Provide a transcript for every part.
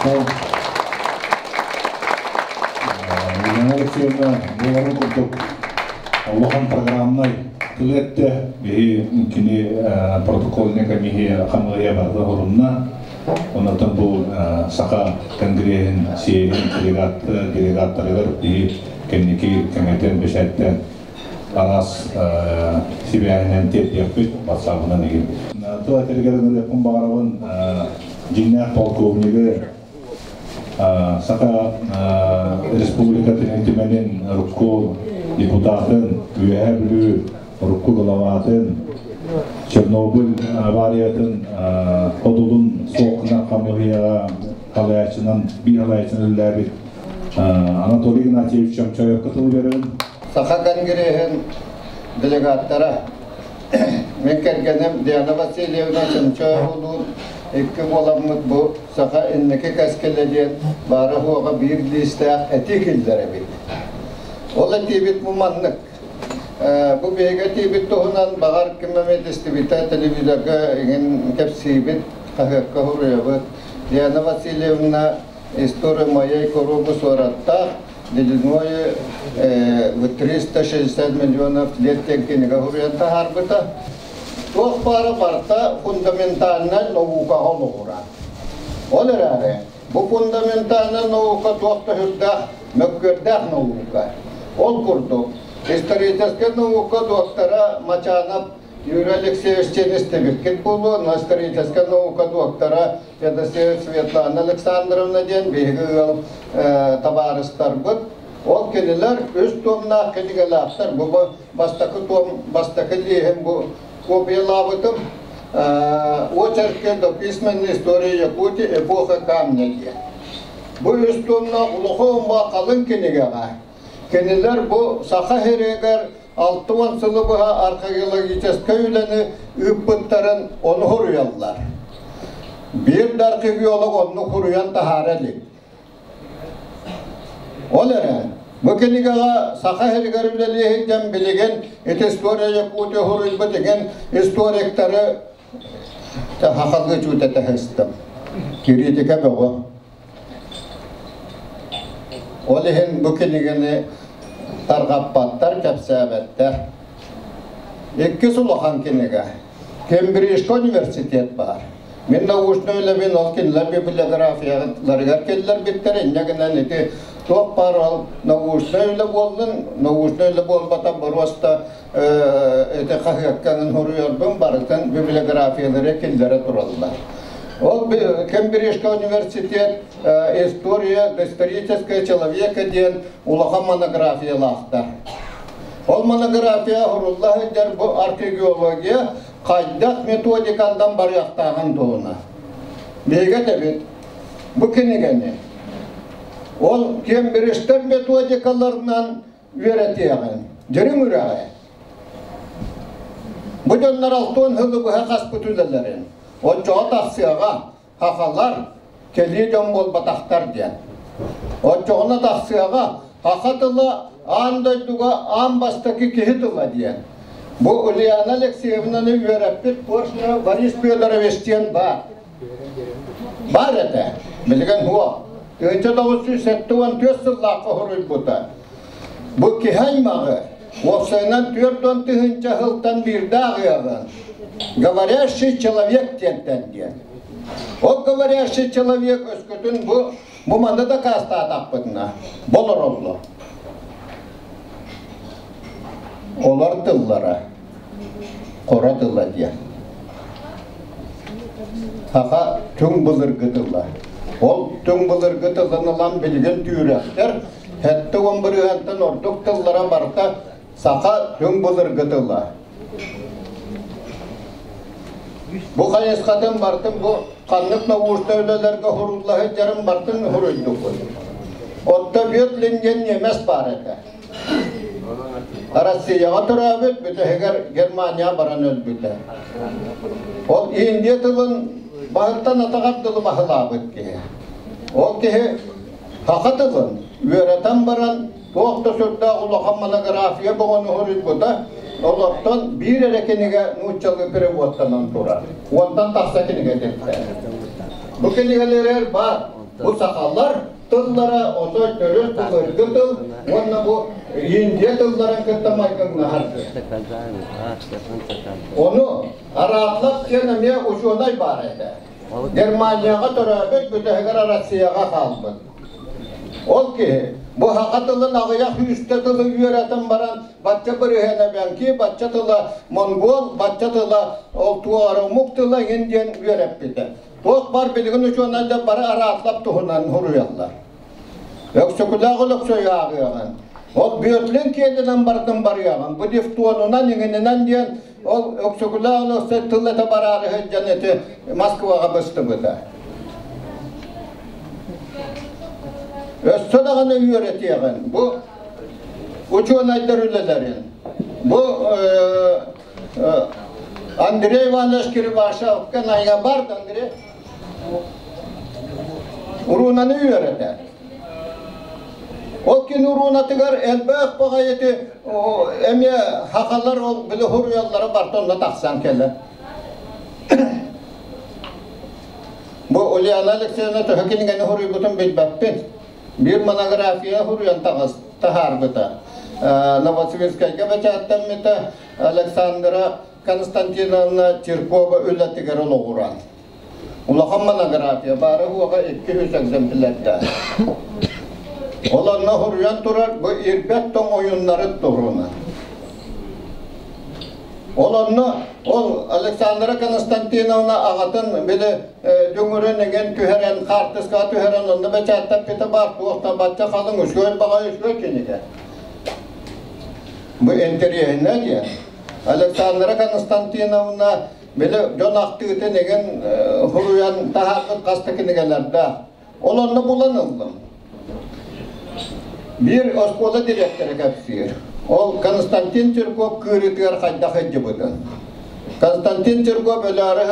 Махтал. Елена Алексеевна буоларын курдук улахан программнай тыл эттэ. Биһи кини протокольная комиссия хамыыһыйа барыта хорунна. Онотон бу Саха конгреһин съеһин делегаттарыгар биһи кэнники кэҥэтэн бэчээттэн араас сибээһинэн тиэрдиэхпит ватсабынан игин. Тыл этэригэр ыҥырыахпын баҕарабын дьиҥнээх полковнигы Саха Республикатын Түмэнин урукку депутатын, Үөһээ Бүлүү урукку главатын, Чернобыль авариятын ходулун суоххунан хамыыһыйаҕа халайааччынан, биир халайааччынан үлэлээбит Анатолий Игнатьевич Чомчоевка тыл биэрэбин. Саха конгреһын делегаттара Мин кэргэним Диана Васильевна Чомчоевулуун икки буоламмыт бу саха инники кэскилэ диэн баара-суоҕа биир лиистээх этии киллэрэбит. Ол этиибит бу маннык. Бу биһиги этиибит туһунан баҕар ким эмит истибитэ телевизорга иҥин кэпсиибит, хаһыакка суруйабыт. Диана Васильевна «История моей коробы суораттаах длиной в 360 миллионов лет» диэн кинигэ суруйан таһаарбыта. Туох баара барыта фундаментальнай наукаҕа олоҕурар. Ол эрээри бу фундаментальнай наука туох да сүрдээх мөккүөрдээх наука. Ол курдук, историческай наука доктора Мачанов Юрий Алексеевич диэн истибиккит буолуо, но историческай наука доктора Федосеев Светлана Александровна диэн биһиги ыал табаарыстарбыт. Ол кинилэр үс туомнаах кинигэлээхтэр. Бу бастакы туом, бастакы лииһин бу копиялаабытым. Очерки до письменной истории Якутии эпоха камня диэн. Бу үс туомнаах улахан халыҥ кинигэҕэ кинилэр бу Саха сиригэр 60 сылы быһа археологическай үлэни ыыппыттарын ону суруйаллар. Биир да археолог оннук суруйан таһаара илик. Ол эрэн, бу кинигэҕэ Саха сиригэр үлэлии сылдьан билигин ити история Якутии суруйбут игин историктары сахалыы чуутата сыстым. Кириитикэ бөҕө. Ол иһин бу кинигэни тарҕаппаттар, кэпсээбэттэр. Иккис улахан кинигэ. Кембриджка университет баар. Мин научнай үлэбин ол кинилэр библиографияларыгар киллэрбиттэр, инньэ гынан ити туох баар ол научнай үлэ буоллун, научнай үлэ буолбата боруоста ити хаһыакка суруйарбын барытын библиографиялары киллэрэ тураллар. Ол Кембриджка университет история доисторического человека диэн улахан монографиялаахтар. Ол монография сурулла сылдьар бу археология хайдах методикандан барыахтааҕын туһуна. Биһиги этэбит, бу кинигэни ол Кембриджтэр методикаларынан үөрэтиэҕин, дьириҥ үрэҕи. Бу дьоннор алтыан сылы быһа хаспыт үлэлэрин, оччоҕо тахсыаҕа, хахалар кэлии дьон буолбатахтар диэн. Оччоҕуна тахсыаҕа, саха тыла аан дойдуга аан бастакы киһи тыла диэн. Бу Ульяна Алексеевнаны үөрэппит Поршнева Борис Федорович диэн баар. Баар этэ. Билигин суох. 1974 сыллаахха суруйбута. Бу киһи аймаҕы уопсайынан 40 000 сылтан биирдэ аҕыаҕын говорящий человек диэнтэн диэн. Ол говорящий человек өскөтүн бу бу манна дакаастаатахпытына болороллор. Олор тыллара хоро тыла диэн. Саха түҥ былыргы тыла. Ол түҥ былыргы тылын ылан билигин түүрэхтэр 70 бырыһыантан ордук тыллара барыта саха түҥ былыргы тыла. Бу хайысхатын бартын бу ханнык научнай үлэлэргэ сурулла сылдьарын бартын суруйдукпут. Отто Бетлин диэн немец баар этэ. Россияҕа төрөөбүт, бүтэһигэр Германия баран өлбүтэ. Ол Индия тылын баһыттан атаҕар дылы баһылаабыт киһи. Ол киһи саха тылын үөрэтэн баран туох да сүрдээх улахан монография бөҕөнү суруйбута. Олортон биир эрэ кинигэ нууччалыы переводтанан турар. 10-тан тахса кинигэ тиктэ. Бу кинигэлэр баар. Бу сахалар тыллара отой төрүт былыргы тыл уонна бу Индия тылларын кытта майгыннаһар. Ону Аратлов диэн эмиэ учуонай баар этэ. Германияҕа төрөөбүт, бүтэһигэр Россияҕа хаалбыт. Ол киһи бу саха тылын аҕыйах сүүстэ тылы үөрэтэн баран бачча бырыһыана эбэҥки, бачча тыла монгол, бачча тыла ол туора омук тыла иҥин диэн үөрэппитэ. Туох бар билигин учуонайдар бары Аратлов туһунан суруйаллар. Өксөкүлээх Өлөксөй ааҕыаҕын. Ол Бүөтлүн киэлинэн бардым барыаҕын. Бу дифтонунан иҥининэн диэн ол Өксөкүлээх Өлөксөй тыл этэ бараары сылдьан ити Москваҕа быстыбыта. Өссө даҕаны үөрэтиэҕин. Бу учуонайдар үлэлэрин. Бу Андрей Иванович Кирибашевка найга бард Андрей. Уруунаны үөрэтэр. Ол кини уруунатыгар элбэх баҕайы эмиэ хахалар ол били хуруйаллара барта тахсан кэлэр. Бу Ульяна Алексеевна төһө кинигэни хуруйбутун билбэппин. Биир монография хуруйан таһаарбыта. Новосибирскайга бэчээттэммитэ Александра Константиновна Чиркова үлэтигэр олоҕуран. Улахан монография баара уоҕа 200 экземплярдаах. Ол онно хуруйан турар бу ирбэт тоҥ ойуннарын туһунан. Ол онно ол Александра Константиновна аҕатын били дүҥүрүн эҥин түһэрэн, хаартыскаҕа түһэрэн онно бэчээттаппыта баар туох да бачча халыҥ үчүгэй баҕайы үчүгэй кинигэ. Бу интэриэһинэй диэн. Александра Константиновна били дьон ахтыытын эҥин хуруйан таһаарбыт хас да кинигэлэрдээх. Ол онно булан ыллым. Биир оскуола дириэктэрэ кэпсиир. Ол Константин Чирков кыырыытыгар хайдах сылдьыбытын. Константин Чирков өлөөрү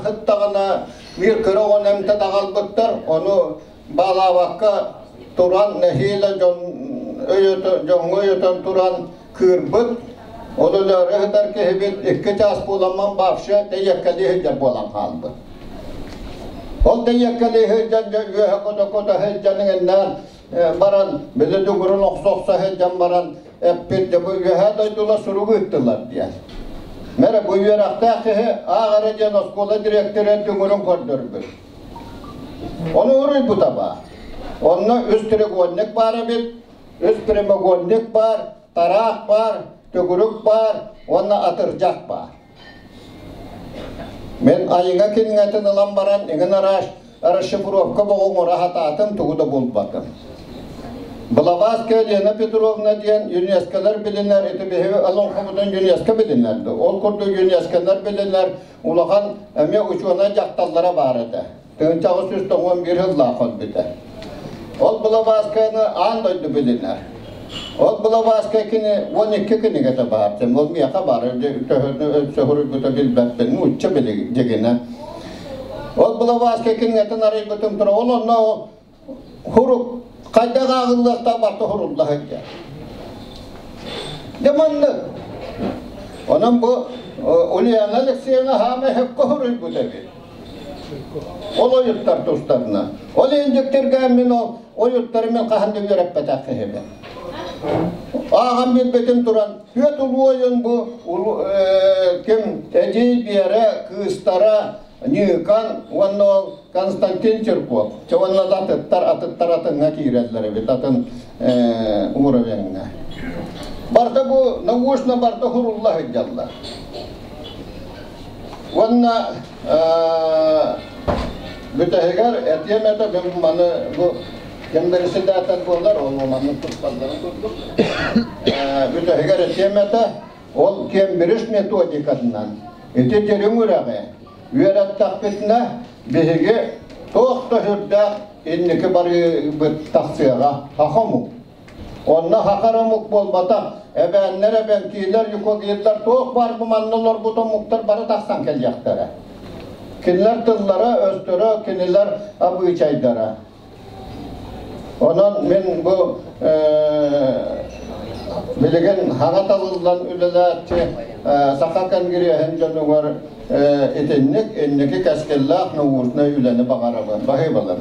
сыттаҕына биир кыра оҕону эмтэн аҕалбыттар, ону баалаабакка туран нэһиилэ дьон дьоҥҥо өйөтөн туран кыырбыт. Ол өлөөрү сытар киһибит 2 чаас буоламман вообще тэйиэккэлии сылдьар буолан хаалбыт. Ол тэйиэккэлии сылдьан үөһэ көтө-көтө сылдьан иҥиннээн баран били дүҥүрүн охсо-охсо сылдьан баран эппит дьэ бу үөһээ дойдулар суругу ыыттылар диэн. Мэрэ бу үөрэхтээх киһи аах эрэ диэн оскуола дириэктэрэ дүҥүрүн көрдөрбүт. Ону уруйбута баар. Онно үс треугольник баар эбит, үс прямоугольник баар, тараах баар, төгүрүк баар уонна атырдьах баар. Мин айыҥа кинигэтин ылан баран иҥин араш расшифровка боҕуҥура хатаатым тугу да булбатым. Блаватская Лена Петровна диэн ЮНЕСКОлар билинэр, ити биһиги олоҥхобутун ЮНЕСКО билинэр. Ол курдук ЮНЕСКОлар билинэр улахан эмиэ учуонай дьахталлара баар этэ. 1891 сыллаах өлбүтэ. Ол Блаватскаяны аан дойду билинэр. Ол Блаватская кини 12 кинигэтэ баар. Ол миэхэ баар, төһөнү билбэппин, нуучча дигинэ. Ол Блаватская кинигэтин арыйбытым тура, ол онно хурук хайдах ааҕыллыахтаах барта хурулла сылдьар. Дьэ маннык. Онон бу Ульяна Алексеевна хаамай хөккө хуруйбут эбит. Ол ойуттар тустарына. Ол индиктиргээн мин ол ойуттары мен хаһан да үөрэппэтэх киһибин. Ааҕан билбитим туран, Сүөт улуу ойун бу ким Эдьиий Биэрэ кыыстара Ньыыкан уонна ол Константин Чирков. Чэ уонна да атыттар атыттар атыҥҥа киирэллэр эбит, атын уровеҥҥа. Барыта бу научно барыта хурулла сылдьаллар. Уонна бүтэһигэр этиэм этэ мин маны бу ким председатель буолар, ол маннык тутталларын курдук. Бүтэһигэр этиэм этэ, ол Кембридж методикатынан ити дириҥ үрэҕи үөрэттэхпитинэ биһиги туох да сүрдээх инники барыыбыт тахсыаҕа саха омук. Онно саха омук буолбатах, эбээннэр, эбэҥкиилэр, юкагирдар туох баар бу манна олорбут омуктар бары тахсан кэлиэхтэрэ. Кинилэр тыллара, өстөрө, кинилэр абыычайдара. Онон мин бу билигин хаҥа талыллан үлэлээччи Саха Конгреһын дьонугар итинник инники кэскиллээх научнай үлэни баҕарабын. Баһыыбалар.